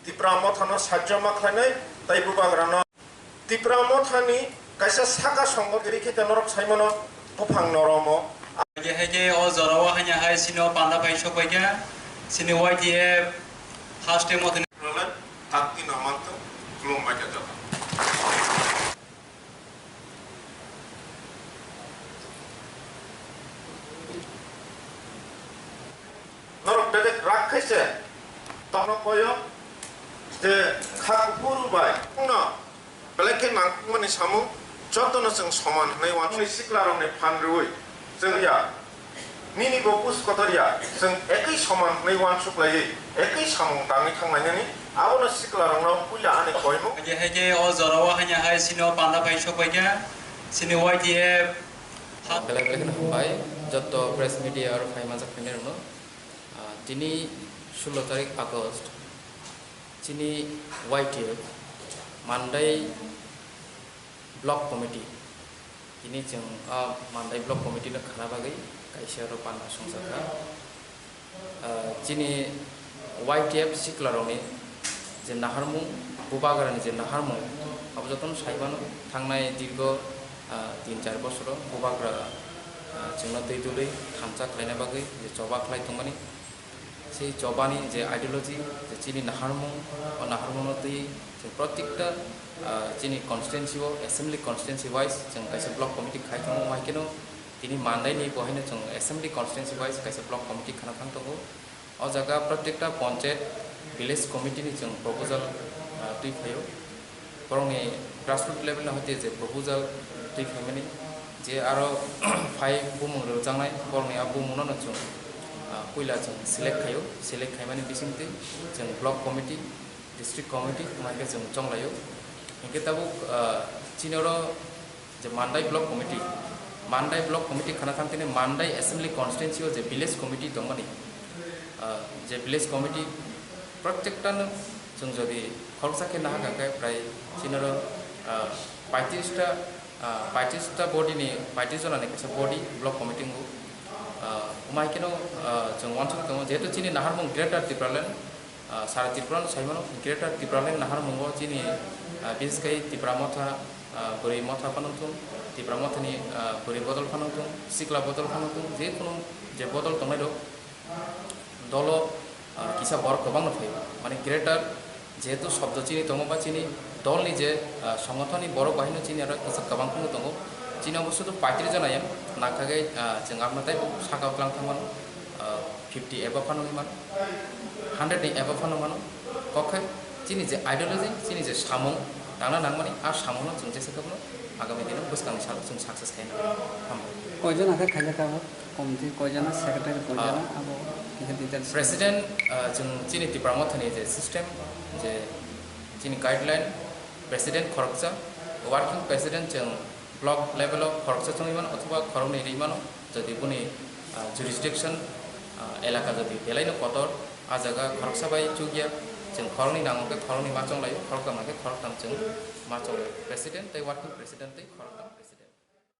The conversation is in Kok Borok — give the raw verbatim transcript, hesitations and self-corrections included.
Tipra Mothano sajyo ma khlainai tei bubagrano Tipra Mothani kaisa saka songo rikhe norok saimano buphang noromo. Haikhe, haikhe o jorao haino hai chini o panda phai sokpaikha chini Y T F first time Mothani. Takti no manto, khulumbai kha joto. Norok bedek rak khaise, tono koyo, je kha kuphuru bai, no, belai khe nangkukmani samung, jotono chwng soman hwnwi uansuk. Siklarokni phan rwui, chwng ya. Nini bo buj kotor ya, chwng ekwi soman hwnwi uansuk laiwi, ekwi samung tangwi thanglainani, abono siklarokno puila ani koimung. Haikhe, haikhe o jorao haino hai chini o panda phai sokpaikha chini Y T F. Belai belai kheno hambai jotto press media aro phai manjak phainairokno. Ah, tini sullo tarik August, chini Y T F Mandai Block Committee, tini chwng, ah, Mandai Block Committee no khana bagwi kaisa oro panda songjakha. Ah, chini Y T F siklarokni je naharmung, bubagrani je naharmung, abo jotono saimano, thangnai dirgo, ah, tin char bosoro bubagra, ah, chwngno twi dului thansa khlaina bagwi je choba khlai tongmani. Sei chobani je ideology, je chini naharmung, o naharmungno twi chwng protekta, ah, chini constituency o, assembly constituency wise chwng kaisa block committee khai tongo, wngkhe no tini Mandai ni bo haino chwng assembly constituency wise kaisa block committee khana thang tongo. O jaga protekta panchayat, village committee ni chwng proposal, ah, twi phaio. Borokni grassroot level no hoite je proposal twi phaimani, je aro phai bumung rwjaknai, borokni a bumungno no chwng, ah, puila chwng select khaio, select khaimani bisingtwi chwng block committee, district committee, wngkha khe chwng chonglaio. Hinkhe tabuk, ah, chini oro je Mandai Block Committee, Mandai Block Committee khana thang tini Mandai Assembly Constituency o je Village Committee tongmani, ah, je Village Committee protekta no chwng jodi khoroksa khe nahakha khe prai chini oro, ah, paitris ta, ah, paitris ta body ni, paitris jona ni kaisa body Block Committee wngo. Ah, wngma hai kheno, ah, chwng uansuk tongo, jehetu chini naharmung Greater Tipraland, ah, sara Tripura no saimano, Greater Tipraland naharmungo chini, ah, bises khai Tipra Motha, ah, bwrwi motha phano wngthung, Tipra Mothani, ah, bwrwi bodol phano wngthung, sikla bodol phano wngthung, je kunu je bodol tongnai rok dolo, ah, kisa borok kwbangno phaio. Mane greater jehetu shobdo chini tongo ba chini dolni je, ah, songothoni borok bahino chini aro kisa kwbang phano tongo. Chini obo sudu paitris jona ya, nangkha khe, ah, chwng amno tei saka o tlang thangmano, ah, fifty above phano wngwi mano, hundred ni above phano mano. Kok khe chini je ideology, chini je samung tangna nangmani, a samungno chwng jesa kheno agami dino bwskangni salo chwng success khaina nangmani. Hambai. Koijon hakhe khaijak abo? Committee koijon, secretary koijon, Ah. abo kisa details. President, ah, chwng chini Tipra Mothani je system, je chini guideline, president khoroksa, working president chwng block level o khoroksa chwngwi mano, othoba khoroknwi rwi mano, jodi boni, ah, jurisdiction, ah, elaka jodi belaino kotor, a jaga khoroksa bai chukya, chwng khoroknwi nango khe khoroknwi ma chonglaio, khoroktam nangkhe khoroktam chwng ma chonglaio, president tei working president tei khorok.